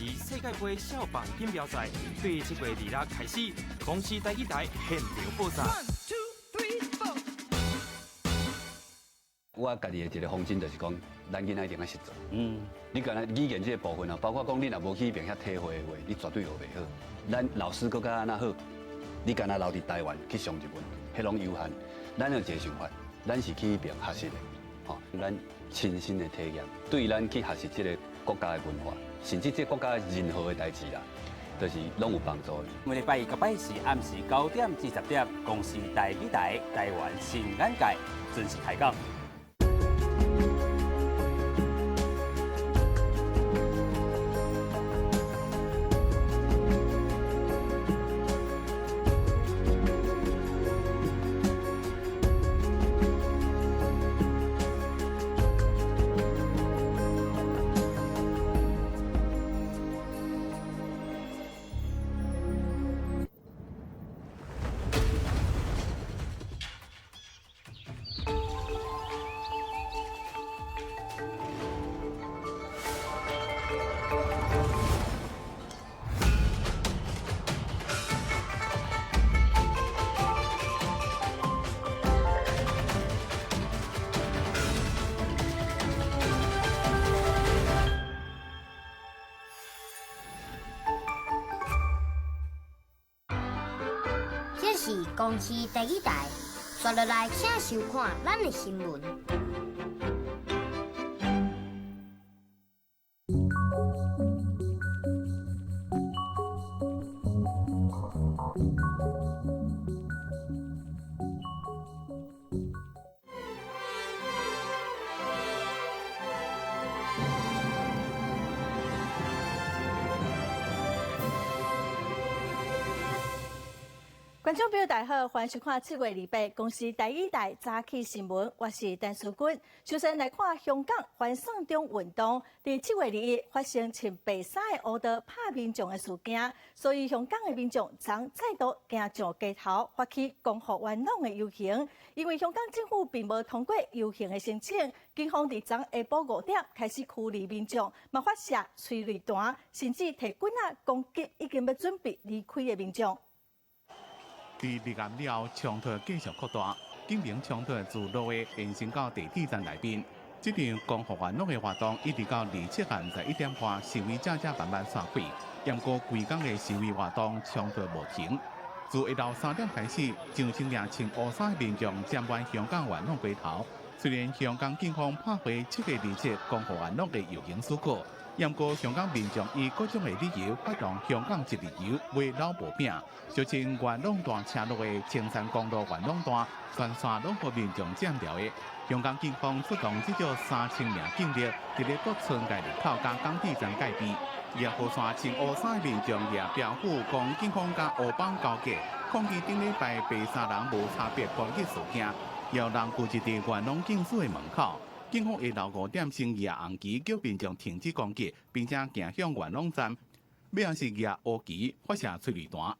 世界盃少棒錦標賽對7月26開始，公視台語台現場報送。我家己的一个方針就是講，咱囡仔一定愛識做。你干焦語言這个部分啊，包括講你若無去彼邊遐體會的話，你絕對學袂好。咱老師閣較按怎好？你干焦留佇台灣去上日文，彼攏有限。咱有一个想法，咱是去彼邊學習的，吼，咱親身的體驗，對咱去學習這个國家的文化，甚至這个國家的任何的代誌啦，就是攏有幫助的。每禮拜一佮拜四暗時9點至10點，公視台語台台灣新眼界準時開講。這是公視第一台，刷落來請收看咱的新聞。觀眾朋友大家好，歡迎收看7月28公視台語台早起新聞，我是陳淑君。首先來看香港反送中運動，佇7月21發生穿白衫的烏刀拍民眾的事件，所以香港的民眾昨再度行上街頭，發起光復元朗的遊行。因為香港政府並無通過遊行的申請，警方佇昨下晡5點開始驅離民眾，嘛發射催淚彈，甚至提棍仔攻擊已經欲準備離開的民眾。佇立案了後，衝突繼續擴大，警民衝突自落下延伸到地鐵站內面。這場光復元朗的活動一直到27號11點半，示威者才慢慢散開。毋過規工的示威活動衝突無停。自下晝3點開始，上千名穿烏衫的民眾佔滿香港元朗街頭。雖然香港警方拍回7月27光復元朗的遊行許可，毋過香港民眾以各種的理由發動香港一日遊圍摟薄餅，俗稱元朗段車路的青山公路元朗段，全線攏予民眾佔牢的。香港警方出動至少3000名警力，佇咧各村界入口佮港鐵站戒備。野雨傘穿烏衫的民眾也標呼講警方佮烏幫勾結，抗議頂禮拜白衫人無差別攻擊事件，也有人聚集佇元朗警署的門口。警方下晝5點先舉紅旗叫民眾停止攻擊，並且行向元朗站，尾仔是舉烏旗發射催淚彈。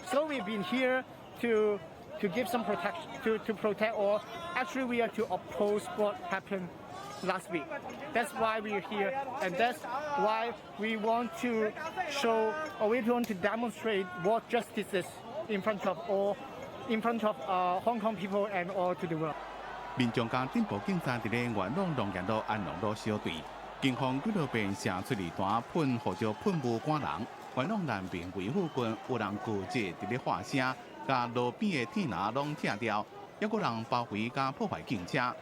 So we've been here to give some protection to protect or actually we are to oppose what happened last week. That's why we are here, and that's why we want to show or we want to demonstrate what justice is in front of all, in front of Hong Kong people and all to the world. 民眾佮進步警察佇咧元朗龍岩路、安龍路相對，警方幾落遍射催淚彈、噴胡椒噴霧趕人。元朗南平圍附近有人聚集佇咧喊聲，共路邊的鐵欄攏拆掉，猶閣人包圍佮破壞警車。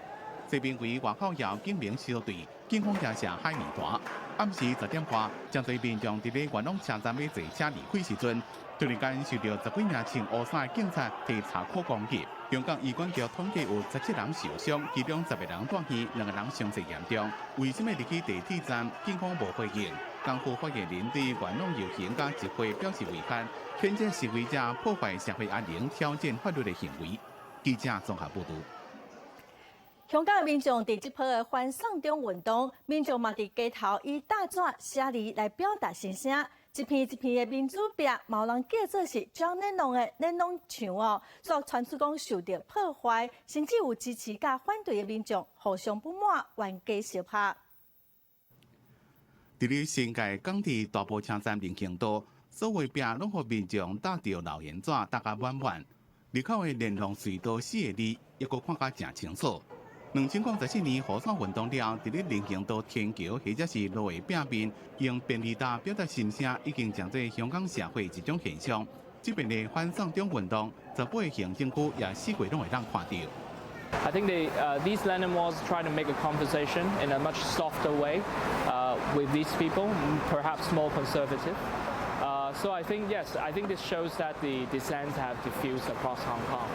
西平圍外口也警民相對，警方也射海綿彈。暗時10點外，真濟民眾佇咧元朗車站欲坐車離開時陣，突然間受著十幾名穿烏衫的警察提柴箍攻擊。香港醫管局統計有17人受傷，其中10個人住院，2個人傷勢嚴重。為什麼入去地鐵站，警方無回應？港府發言人對元朗遊行佮集會表示遺憾，譴責示威者破壞社會安寧、挑戰法律的行為。記者綜合報導。香港的民眾佇這波的反送中運動，民眾嘛佇街頭以大紙寫字來表達心聲。一片一片的民主壁，嘛有人叫做是蔣連龍的連儂牆哦，煞傳出講受著破壞，甚至有支持佮反對的民眾互相不滿，冤家相拍。佇咧新界港鐵大埔車站人行道，所有壁攏予民眾貼著留言紙，貼甲滿滿。入口的連儂隧道四个字，抑閣看甲誠清楚。2014年雨傘運動了，佇咧人行道天橋或者是路的壁面，用便利貼表達心聲，已經成做香港社會一種現象。這擺的反送中運動，18個行政區也四處攏會當看著。 I think these Lennon walls try to make a conversation in a much softer way with these people, perhaps more conservative. So I think yes, I think this shows that the dissent have diffused across Hong Kong.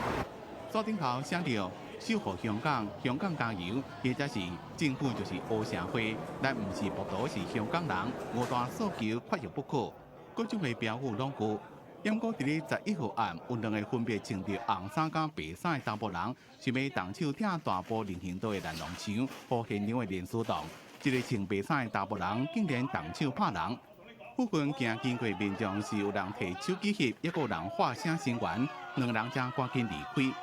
紙頂頭寫著守護香港，香港加油，或者是政府就是黑社會，咱毋是暴徒，是香港人，五大訴求缺一不可，各種的標語攏有。毋過佇咧11號暗，有兩個分別穿著紅衫佮白衫的查埔人，想欲動手拆大埔人行道的攔籠牆，予現場的連死擋。一个穿白衫的查埔人竟然動手拍人。附近行經過民眾是有人提手機翕，抑閣有人喊聲聲援，兩个人才趕緊離開。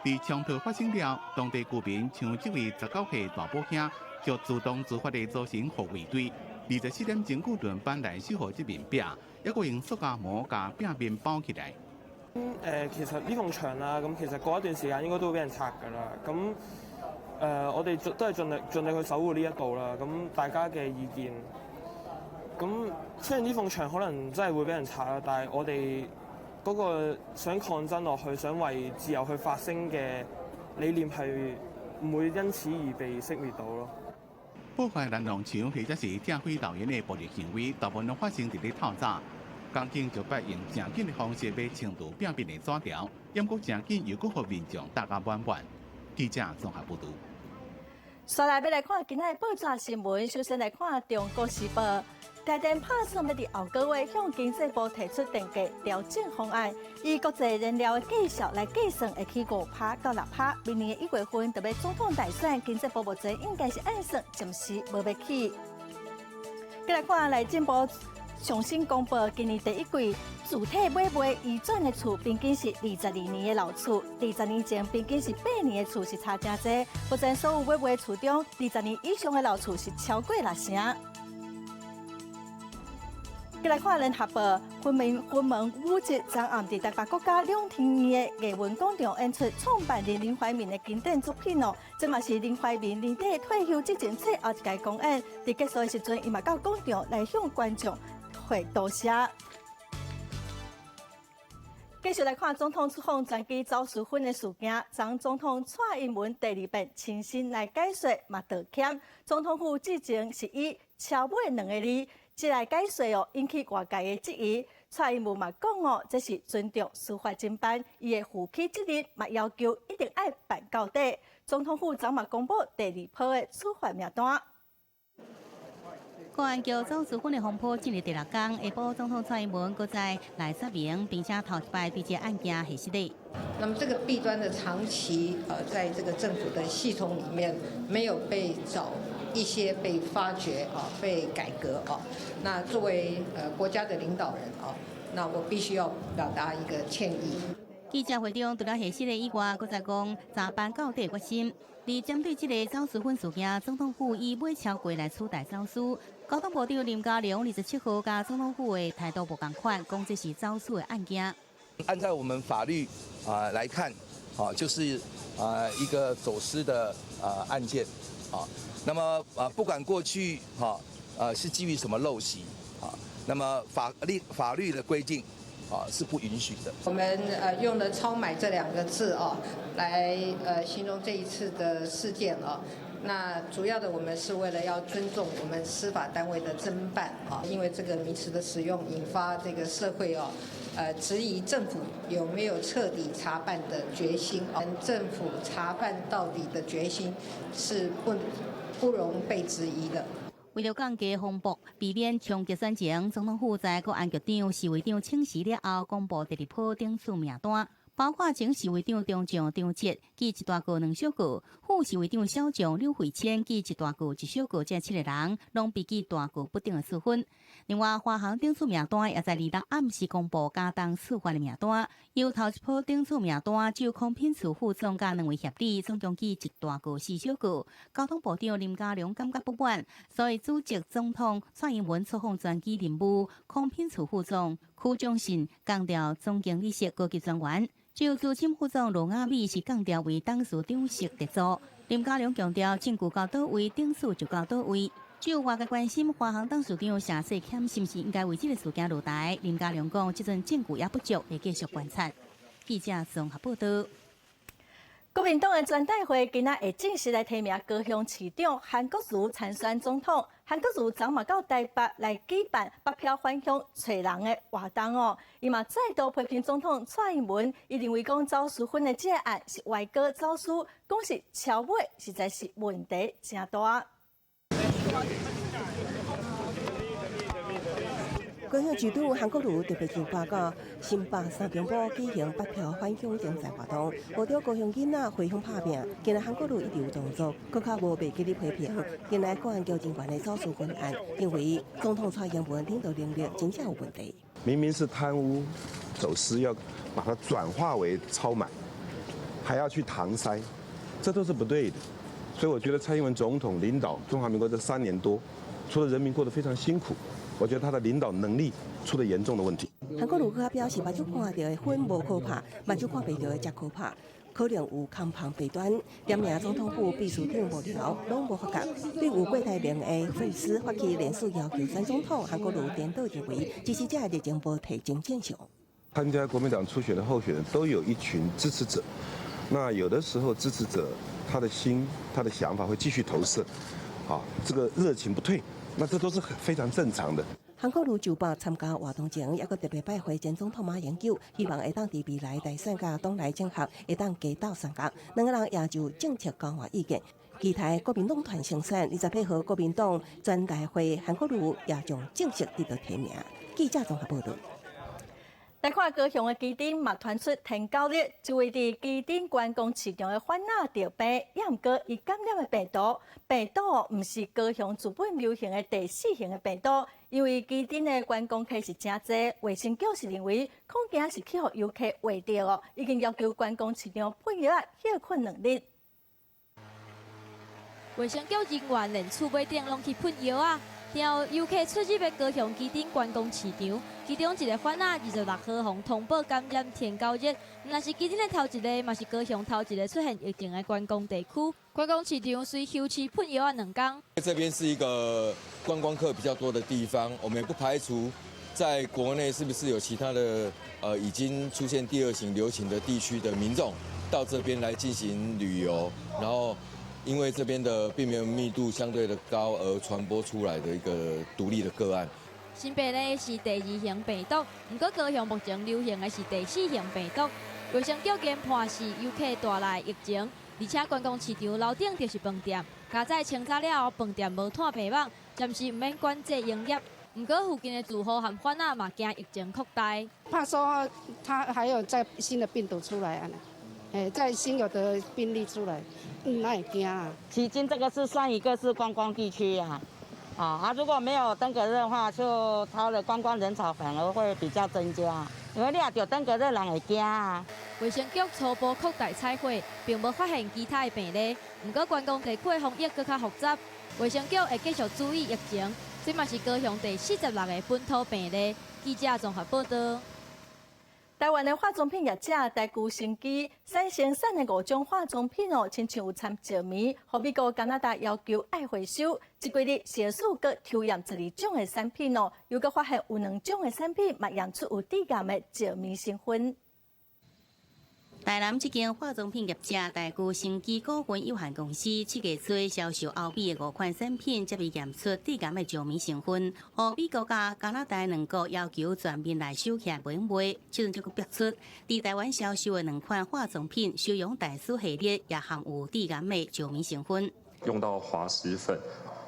佇衝突發生了，當地居民像這位19歲大埔兄，就自動自發地組成護衛隊，24點鐘久輪班來守護這面壁，抑閣用塑膠膜共壁面包起來。其實呢埲牆啦，咁其實過一段時間應該都會俾人拆㗎啦。咁我哋都係盡力去守護呢一度啦。咁大家嘅意見，咁雖然呢埲牆可能真係會俾人拆啦，但係我哋嗰個想抗爭落去、想為自由去發聲嘅理念係唔會因此而被熄滅到咯。破壞攔籠牆或者是拆毀留言的暴力行為，大部分攏發生佇咧透早。港警就擺用誠緊的方式欲清除壁面的紙條，毋過誠緊又閣予民眾貼甲滿滿。記者綜合報導。紲來欲來看今仔的報紙新聞，首先來看《中國時報》。台電拍算欲佇後個月向經濟部提出電價調整方案，以國際燃料的價數來計算，會起5趴到6趴。明年的1月份就欲總統大選，經濟部目前應該是按算暫時無欲起。閣來看內政部上新公布，今年第一季主體買賣移轉的厝平均是22年的老厝，20年前平均是8年的厝是差誠濟。目前所有買賣厝中，二十年以上的老厝是超過六成。閣來看聯合報，雲門舞集昨暗佇台北國家兩廳院的藝文廣場演出創辦人林懷民的經典作品哦。這嘛是林懷民年底退休之前最後一屆公演。佇結束的時陣，伊嘛到廣場來向觀眾回多謝。繼續來看總統出訪專機走私粉的事件，昨總統蔡英文第二遍親身來解說，嘛道歉。總統府之前是以超尾兩个字。這來解說哦，引起外界的質疑。蔡英文嘛講哦，這是尊重司法偵辦，伊會負起責任，嘛要求一定愛辦到底。總統府昨嘛公布第二波的處罰名單。國安局走私粉的風波進入第六天，下晡總統蔡英文閣再來說明，並且頭一擺對這案件核實的。那麼這個弊端的長期在這個政府的系統裡面沒有被找一些被發掘啊，被改革啊。那作為國家的領導人啊，那我必須要表達一個歉意。記者會中，除了核實的以外，閣再講查辦到底決心。而針對這个走私粉事件，總統府以買超過來取代走私。交通部長林佳龍27號佮總統府的態度無仝款，講這是走私的案件。按照我們法律啊來看，啊就是啊一個走私的啊案件，啊，那麼啊不管過去哈是基於什麼陋習啊，那麼法律的規定啊是不允許的。我們用了超買這兩個字啊，來形容這一次的事件啊。那主要的我們是為了要尊重我們司法單位的偵辦啊，因為這個名詞的使用引發這個社會哦，質疑政府有沒有徹底查辦的決心啊，政府查辦到底的決心是不容被質疑的。為了降低風波，避免衝擊選情，總統府在國安局長、侍衛長請辭了後，公布第二波懲處名單。包括前侍衛長中將張哲記一大過兩小過，副侍衛長小將柳慧千記一大過一小過，這七个人攏被記大過不等的處分。另外，華航頂次名單也在26暗時公布加重處罰的名單，由頭一波頂次名單就康品次副總佮兩位協理，總共記一大過四小過。交通部長林佳龍感覺不滿，所以組織總統蔡英文出訪專機任務，康品次副總許忠信降調總經理室高級專員，就資深副總羅亞美是降調為董事長室特助。林佳龍強調證據到佗位，頂次就到佗位。就外界關心華航董事長謝世謙是毋是應該為這个事件落台？林佳龍講，這陣證據猶不足，會繼續觀察。記者綜合報道。國民黨的全代會今仔會正式來提名高雄市長韓國瑜參選總統。韓國瑜昨嘛到台北來舉辦北漂返鄉揣人的活動哦，伊嘛再度批評總統蔡英文，伊認為講走私粉的這个案是外國走私，講是超買，實在是問題誠大。高雄市長韓國瑜特別就報告新北三重埔舉行北漂返鄉徵才活動，無著高雄囡仔回鄉拍拚。近來韓國瑜一直有動作，閣較無袂記得批評。近來國安局人員的走私粉案，認為總統蔡英文領導能力真正有問題。明明是貪污走私，要把它轉化為超買，還要去搪塞，這都是不對的。所以我覺得蔡英文總統領導中華民國這3年多，除了人民過得非常辛苦。我覺得他的領導能力出了嚴重的問題。韓國瑜閣表示，目睭看著的粉無可怕，目睭看袂著的才可怕，可能有空芳弊端。點名總統府秘書長幕僚攏無發覺，對有郭台銘的粉絲發起連署要求選總統，韓國瑜顛倒認為支持者的熱情無提真正常。參加國民黨初選的候選人都有一群支持者，那有的時候支持者他的心、他的想法會繼續投射，啊，這個熱情不退。那這都是非常正常的。韓國瑜就捌參加活動前，猶閣特別拜會前總統馬英九，希望會當佇未來大選佮黨內整合，會當加鬥相共。兩個人也就政策交換意見。期待國民黨團勝選，28號國民黨全代會，韓國瑜也將正式得到提名。記者綜合報道。來看高雄的旗津嘛，傳出天狗熱，一位佇旗津觀光市場的販仔著病，猶毋過伊感染的病毒，病毒毋是高雄自本流行的第四型的病毒，因為旗津的觀光客是誠濟，衛生局是認為恐驚是去予遊客秽著哦，已經要求觀光市場噴藥仔歇睏2日。衛生局人員連厝尾頂攏去噴藥仔。有遊客出入的高雄旗津觀光市場，其中一个販仔26號予通報感染天狗熱，毋但是旗津的頭一个，嘛是高雄頭一个出現疫情的觀光地區。觀光市場隨休市噴藥仔兩工。這邊是一個觀光客比較多的地方，我們也不排除在國內是不是有其他的已經出現第二型流行的地區的民眾到這邊來進行旅遊，然後。因為這邊的病媒密度相對的高，而傳播出來的一個獨立的個案。新病例是第二型病毒，毋過高雄目前流行的是第四型病毒。衛生局研判是遊客帶來疫情，而且觀光市場樓頂就是飯店，加在清早了後飯店無拖棚網，暫時毋免管制營業。毋過附近的住戶和販仔嘛驚疫情擴大，怕說他還有再新的病毒出來啊。哎，再新有的病例出來，那會驚啊。旗津這個是算一個是觀光地區啊，啊，如果沒有登革熱的話，就它的觀光人潮反而會比較增加，因為你若著登革熱，人會驚啊。衛生局初步擴大採血，並無發現其他的病例。毋過觀光地區的防疫閣較複雜，衛生局會繼續注意疫情。這嘛是高雄第46个本土病例。記者綜合報道。台灣的化妝品業者台舊生機產生產的五種化妝品哦，親像有摻石棉，予美國、加拿大要求愛回收。這幾日，食肆閣抽驗12種的產品哦，又閣發現有兩種的產品嘛驗出有致癌的石棉成分。台南這間化妝品業者大舊生機股份有限公司7月初銷售歐美的五款產品，才被驗出致癌的石棉成分。予美國佮加拿大兩國要求全面來收起來袂賣。這陣就閣爆出，佇台灣銷售的兩款化妝品，修容大師系列也含有致癌的石棉成分。用到滑石粉，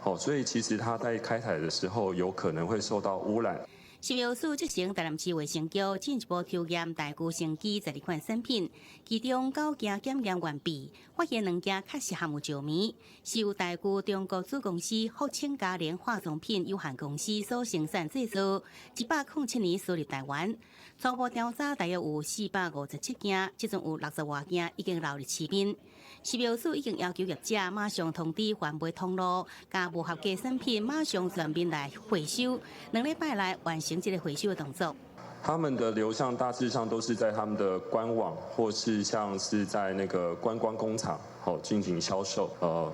好，所以其實它在開採的時候有可能會受到污染。食藥署責成台南市衛生局進一步抽驗大龜生機12款產品，其中九件檢驗完畢，發現兩件確實含有石棉，是由大龜中國子公司福清嘉聯化妝品有限公司所生產製造，107年輸入台灣。初步調查大約有457件，這陣有60外件已經流入市面。食藥署已經要求業者馬上通知販賣通路，共無合格產品馬上全面來回收，2禮拜內完成這個回收的動作。他們的流向大致上都是在他們的官網，或是像是在那個觀光工廠，好進行銷售。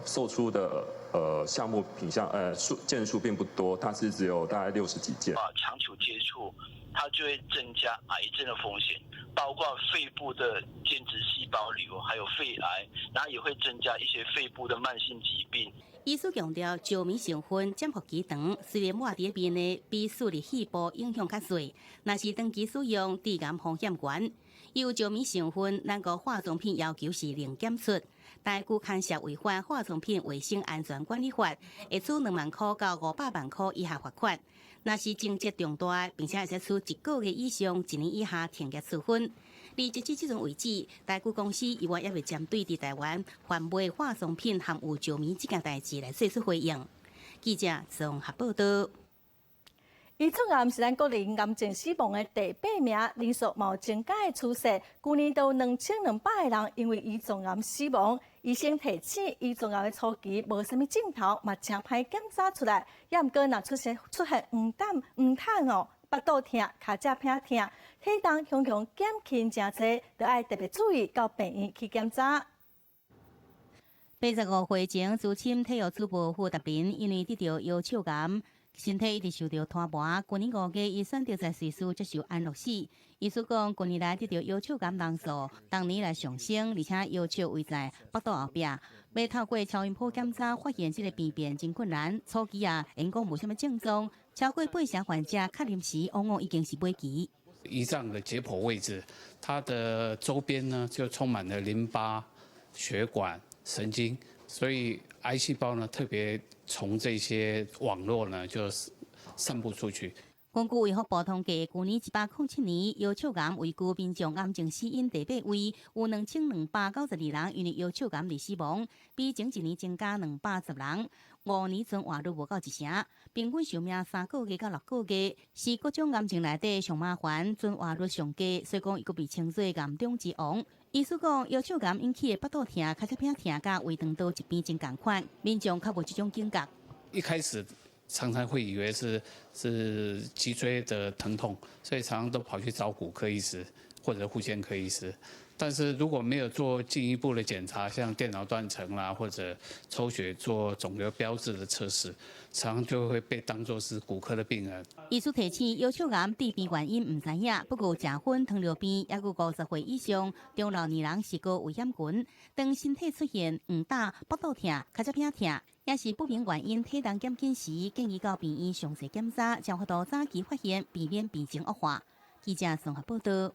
售出的項目品項，數件數並不多，大致只有大概60幾件。啊，長久接觸，它就會增加癌症的風險，包括肺部的間質細胞瘤，還有肺癌，然後也會增加一些肺部的慢性疾病。醫師強調，石棉成分潛伏期長，雖然抹佇面內比輸入肺部影響較細，若是長期使用，致癌風險懸。有石棉成分，咱國化妝品要求是零檢出，大龜牽涉違反化妝品衛生安全管理法，會處2萬箍到500萬箍以下罰款。若是情節重大，並且會使處一個月以上一年以下停業處分。而截至這陣為止，大龜公司猶原猶未針對佇台灣販賣化妝品含有石棉這件代誌來做出回應。記者綜合報道。胰臟癌是咱國人癌症死亡的第八名，人數嘛有增加的趨勢。舊年都有2200個人因為胰臟癌死亡。醫生提醒，胰臟癌的初期無啥物症頭，嘛誠歹檢查出來。也毋過，若出現黃疸、黃疸哦，腹肚疼、跤脊疼痛、體重雄雄減輕誠濟，就愛特別注意到病院去檢查。85歲前資深體育主播傅達林因為得著腰鞘癌，身體一直受著拖磨。舊年5月，伊選擇在瑞士接受安樂死。醫師講，近年來得著腰鞘癌人數，逐年來上升，而且腰鞘位在腹肚後壁，欲透過超音波檢查發現這個病變真困難。初期啊，因講無啥物症狀，超過八成患者確認時，往往已經是尾期。胰臟的解剖位置，它的周邊呢就充滿了淋巴、血管、神經，所以癌細胞呢特別從這些網絡呢就散布出去。根據衛福部統計，舊年107年腰鞘癌位居民眾癌症死因第八位，有2292人因為腰鞘癌而死亡，比前一年增加210人。5年存活率無夠一成，平均壽命3個月到6個月，是各種癌症內底上麻煩、存活率上低，所以講伊閣被稱做癌中之王。醫師講，腰鞘癌引起的腹肚疼、跤脊疼佮胃腸道疾病真仝款，民眾較無這種警覺。一開始常常會以為是脊椎的疼痛，所以常常都跑去找骨科醫師或者復健科醫師。但是如果沒有做進一步的檢查，像電腦斷層啦，或者抽血做腫瘤標誌的測試，常常就會被當作是骨科的病人。醫師提醒，腰鞘癌致病原因毋知影，不過食薰、糖尿病，抑閣50歲以上中老年人是高危險群。當身體出現黃疸、腹肚疼、跤脊疼，抑是不明原因體重減輕時，建議到病院詳細檢查，才有法度早期發現，避免病情惡化。記者綜合報道。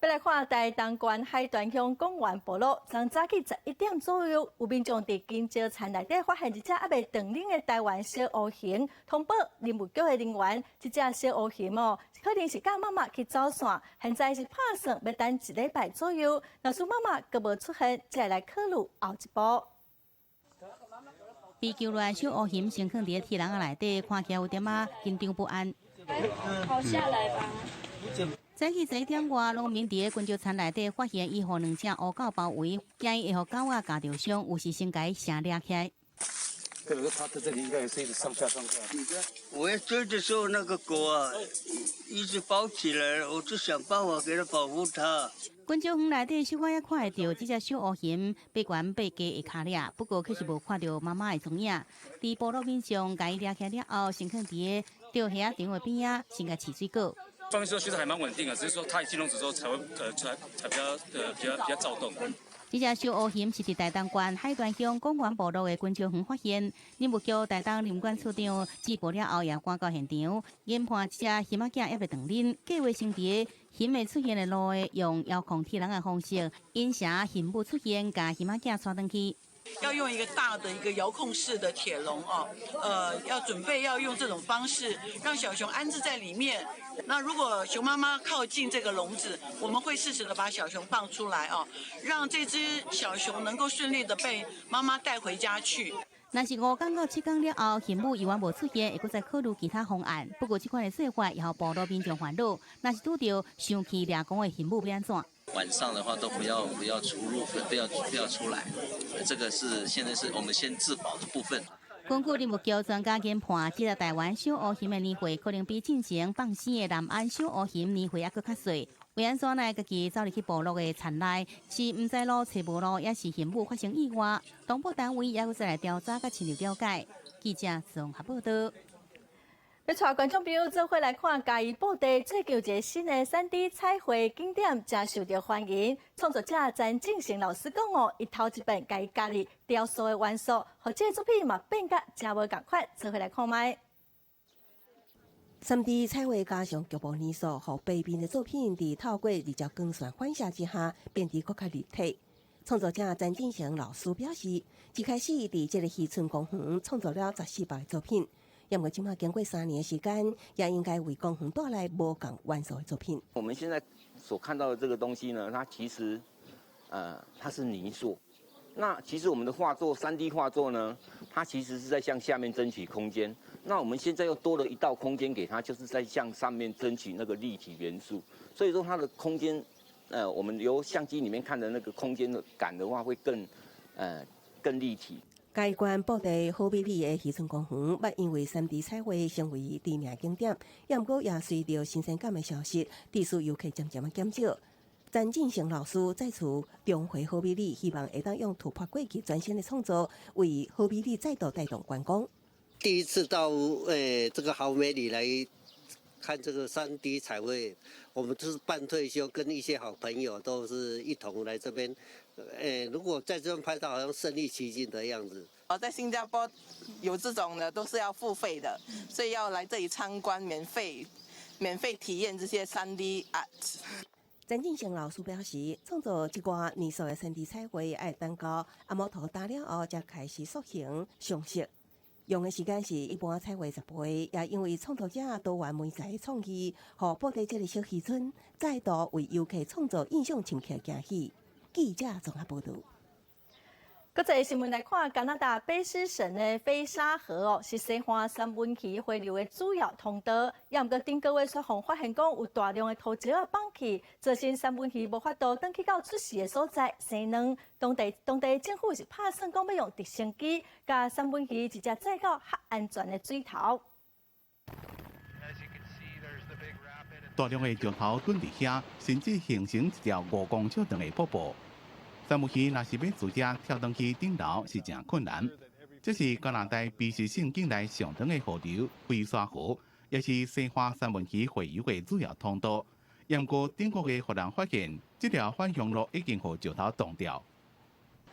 欲來看台東縣海端鄉廣源部落，昨早起11點左右，有民眾佇金石田內底發現一隻猶未斷奶的台灣小烏熊，通報林務局的人員，這隻小烏熊哦，可能是佮媽媽去走散，現在是拍算欲等一禮拜左右，若是媽媽閣無出現，才會來考慮後一步。被救來小烏熊先囥佇鐵籠仔內底，看起來有點仔緊張不安。好下來吧。早起11點外，農民佇個金石田內底發現伊予兩隻烏狗包圍，驚伊會予狗仔咬著傷，於是先共伊繩掠起來。對了，它在這裡應該也是一直上下上下。我要追的時候，那個狗啊，一直包起來，我就想辦法給它保護它。金石園內底小可也看會著這隻小烏熊爬懸爬低的跤跡，不過卻是無看著媽媽的蹤影。佇部落民眾共伊掠起來了後，先囥佇個釣蝦場的邊仔，先共飼水果。放之後其實還蠻穩定的，只是說它一進籠子之後才會才比較躁動。這隻小烏熊是佇台東縣海端鄉廣源部落的金石園發現，林務局台東林管處長接報了後，也趕到現場，研判這隻熊仔囝猶未斷奶，計劃先佇個熊會出現的路的，用遙控鐵籠的方式，引蛇熊母出現，共熊仔囝帶轉去。要用一個大的一個遙控式的鐵籠哦，要準備要用這種方式讓小熊安置在裡面。那如果熊媽媽靠近這個籠子，我們會適時的把小熊放出來哦，讓這隻小熊能夠順利的被媽媽帶回家去。若是5工到7工了後，熊母猶原無出現，會閣再考慮其他方案。不過，這款的做法也予部落民眾煩惱。若是拄著生氣掠狂的熊母，欲按怎？晚上的話都不要出入，不要出來。這個是現在是我們先自保的部分。根據林務局專家研判，這個台灣小烏熊的年歲可能比進前放生的南安小烏熊年歲猶閣較細。欲按怎來家己走入去部落的田內，是毋知路揣無路，抑是熊母發生意外？動保單位猶閣再來調查佮深入了解。記者綜合報道。欲帶觀眾朋友做伙來看嘉義布袋最近有一个新的3D 彩繪景點，誠受著歡迎。創作者詹進成老師講哦，伊頭一遍共伊加入雕塑的元素，予這个作品嘛變甲誠無仝款。做伙來看覓。3D 彩繪加上局部泥塑，予平面的作品佇透過二焦光線反射之下，變得閣較立體。創作者詹進成老師表示，一開始佇這个漁村公園創作了14幅的作品。毋過這馬經過3年的時間，也應該為公園帶來無仝元素的作品。我們現在所看到的這個東西呢，它其實，它是泥塑。那其實我們的畫作，3D 畫作呢，它其實是在向下面爭取空間。那我們現在又多了一道空間給它，就是在向上面爭取那個立體元素。所以說它的空間，我們由相機裡面看的那個空間的感的話，會更立體。嘉義縣布袋好美里的漁村公園，捌因為3D 彩繪成為知名景點，毋過也隨著新鮮感的消失，致使遊客漸漸仔減少。詹進成老師再次重回好美里，希望會當用突破過去全新的創作，為好美里再度帶動觀光。第一次到這個好美里來看這個3D 彩繪，我們就是半退休，跟一些好朋友都是一同來這邊。如果在這邊拍照，好像身臨其境的樣子。哦，在新加坡有這種的都是要付費的，所以要來這裡參觀，免費體驗這些3D art。詹進成老師表示，創作這寡泥塑的3D 彩繪，愛等到阿摩塗乾了後，才開始塑形上色。用的時間是一般彩繪10倍，也因為創作者多元媒材的創意，予布袋這个小漁村再度為遊客創造印象深刻驚喜。記者綜合報道。國際新聞來看，加拿大卑詩省的菲沙河哦，是西岸三文魚洄流的主要通道。也毋過頂個月煞予發現講有大量的塗石仔放去，造成三文魚無法度轉去到出世的所在生卵。當地政府是拍算講欲用直升機，共三文魚直接載到較安全的水頭。大量的石頭囤佇遐，甚至形成一條5公尺長的瀑布。三文魚若是欲自這跳轉去頂樓，是誠困難。這是加拿大卑詩省境內上長的河流菲沙河，也是西岸三文魚洄游的主要通道。毋過頂個月予人發現，這條返鄉路已經予石頭擋掉。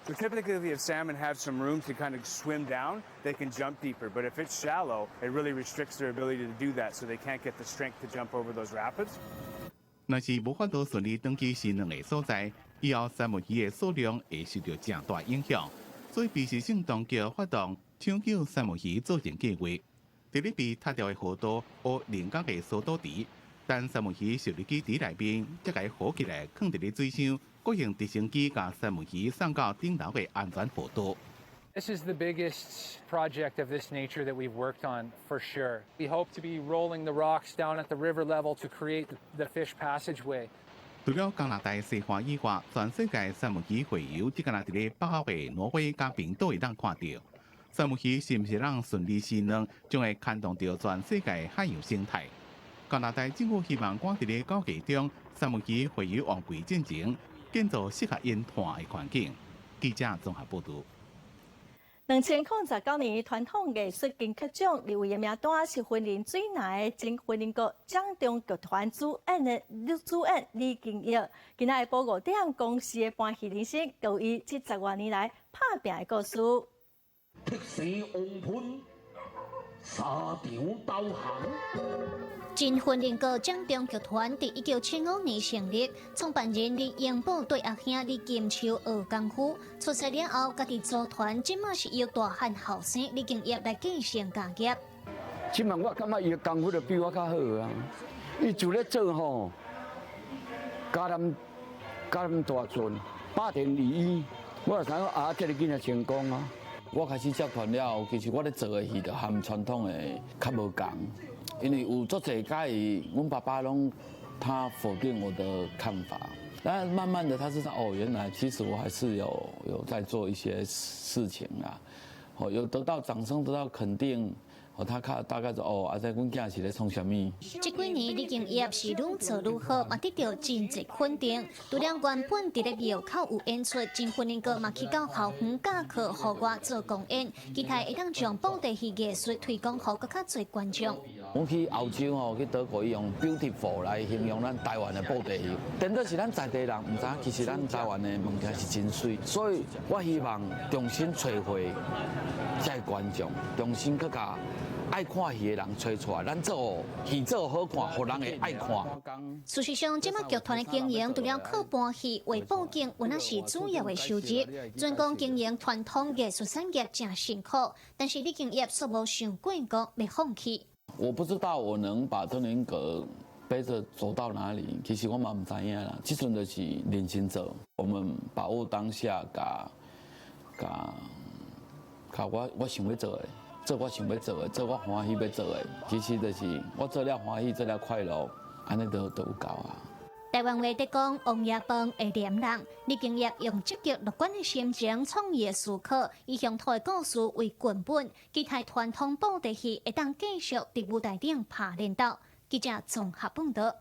So typically, if salmon have some room to kind of swim down, they can jump deeper. But if it's shallow, it really restricts their ability to do that, so they can't get the strength to jump over those rapids. 若是無法度順利轉去生卵的所在，以後三文魚的數量會受著誠大影響。所以，卑詩省當局發動搶救三文魚造成計劃，佇咧被塌掉的河道挖人工的疏導池，等三文魚受入去池內面，才共伊浮起來，囥佇咧水箱，閣用直升機共三文魚送到頂樓的安全河道。 This is the biggest project of this nature that we've worked on for sure. We hope to be rolling the rocks down at the river level to create the fish passageway. 除了加拿大西岸以外，全世界三文魚洄游，只敢若佇咧北歐的挪威佮冰島會當看著。三文魚是毋是通順利生卵，將會牽動著全世界海洋生態。加拿大政府希望趕佇咧9月中，三文魚洄游旺季進前，建造適合𪜶湠的環境。記者綜合報導。2019年傳統藝術金曲獎入圍的名單是雲林水湳的前雲林國掌中劇團主演李金玉。今仔下晡5點，公視的盤戲人生，講伊這10外年來拍拚的故事。特生王噴，沙場導航。真雲林閣掌中劇團佇1975年成立，創辦人李英寶對阿兄李金秋學功夫，出世了後，家己組團，這馬是由大漢後生李敬業來繼承家業。這馬我感覺伊的功夫就比我較好啊！伊做咧做吼，嘉南嘉南大圳百田利醫，我就感覺啊，這个囡仔成功啊！我開始接團了後，其實我咧做的戲就和傳統的較無仝，因為有足濟介意，阮爸爸攏他否定我的看法。但慢慢的他知道哦，原來其實我還是有在做一些事情啊，哦，有得到掌聲，得到肯定。哦，他較大概就哦，啊，這阮囝是咧創啥物？這幾年李敬業是愈做愈好，嘛得到真濟肯定。除了原本佇咧廟口有演出，真雲林閣嘛去到校園教課、戶外做公演，期待會當將布袋戲藝術推廣予閣較濟觀眾。阮去歐洲吼，去德國，伊用 beautiful 來形容咱台灣的布袋戲。顛倒是咱在地人，毋知影其實咱台灣的物件是真媠，所以我希望重新揣回這个觀眾，重新閣共愛看戲的人揣出來，咱做戲做好看，予人會愛看。事實上，這馬劇團的經營，除了靠搬戲、畫布景，有那是主要的收入。專攻經營傳統藝術產業誠辛苦，但是李敬業卻無想過講欲放棄。我不知道我能把登靈閣背着走到哪裡，其實我嘛毋知影啦。這陣就是認真做，我們把握當下，共共共我想欲做的，做我想欲做的，做我歡喜欲做的。其實就是我做了歡喜，做了快樂，按呢就有夠啊。台灣話咧講，王爺飯會黏人。李敬業用積極樂觀的心情創業思考，以鄉土的故事為根本，期待傳統布袋戲會當繼續佇舞台頂拍練鬥。記者綜合報導。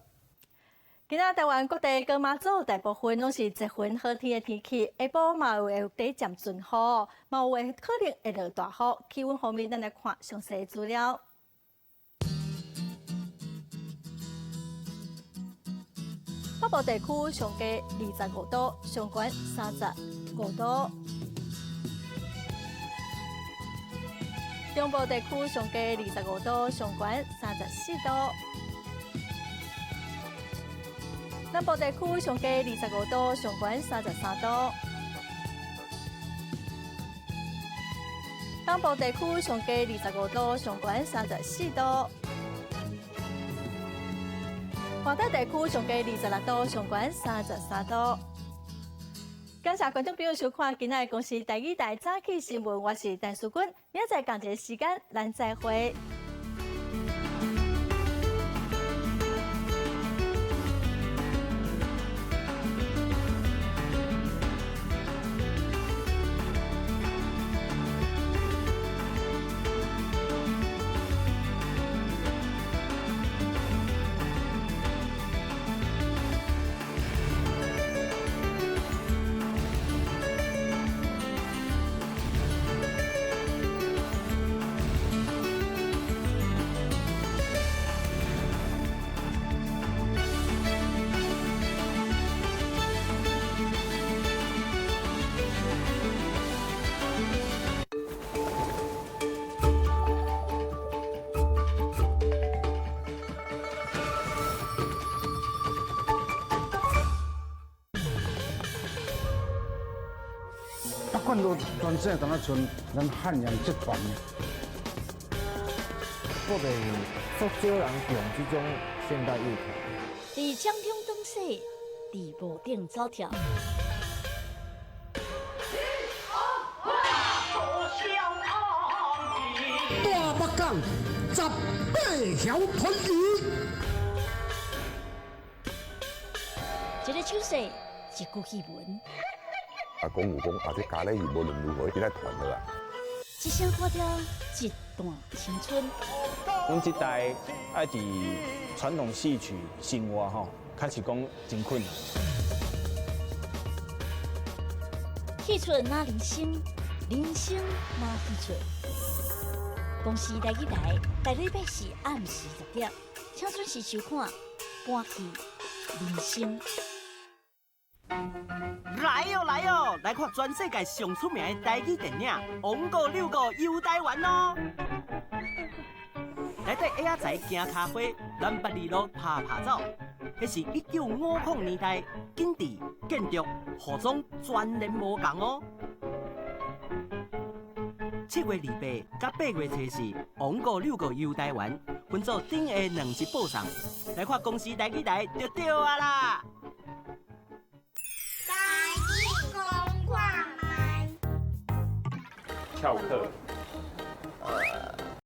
今仔台灣各地閣媽祖大部分攏是熱雲好天的天氣，下晡嘛有會短暫陣雨，嘛有會可能會落大雨。氣溫方面，咱來看詳細資料。北部地區上低25度，上懸35度；中部地區上低25度，上懸34度；南部地區上低25度，上懸33度；東部地區上低25度，上懸34度。華東地區上低26度，上懸33度。感謝觀眾朋友收看今仔的公視台語台早起新聞，我是陳淑君，明仔載仝一个時間，咱再會。北管路全省敢若像咱汉阳集团。我袂足少人用这种现代乐团。伫掌中转世，伫无顶走跳。大北港18条团鱼。一个手势，一句戏文。啊，讲有讲啊，这咖喱鱼无论如何一定爱传落来。一声歌调，一段青春。阮这代爱伫传统戏曲生活吼，确实讲真困难。戏出哪人生，人生哪戏出。公视台语台，逐礼拜四暗时10点，请准时收看《搬戏人生》。来哟来哟，来看全世界上出名的台语电影《王国六国游台湾》哦！來綴下仔行跤花，南八里路拍拍走。彼是1950年代景致建築服裝全然無仝哦。7月28佮8月初四，王國六個遊台灣，分做頂下兩集播送。來看公視台語台就對啊啦！台語講看覓。翹課。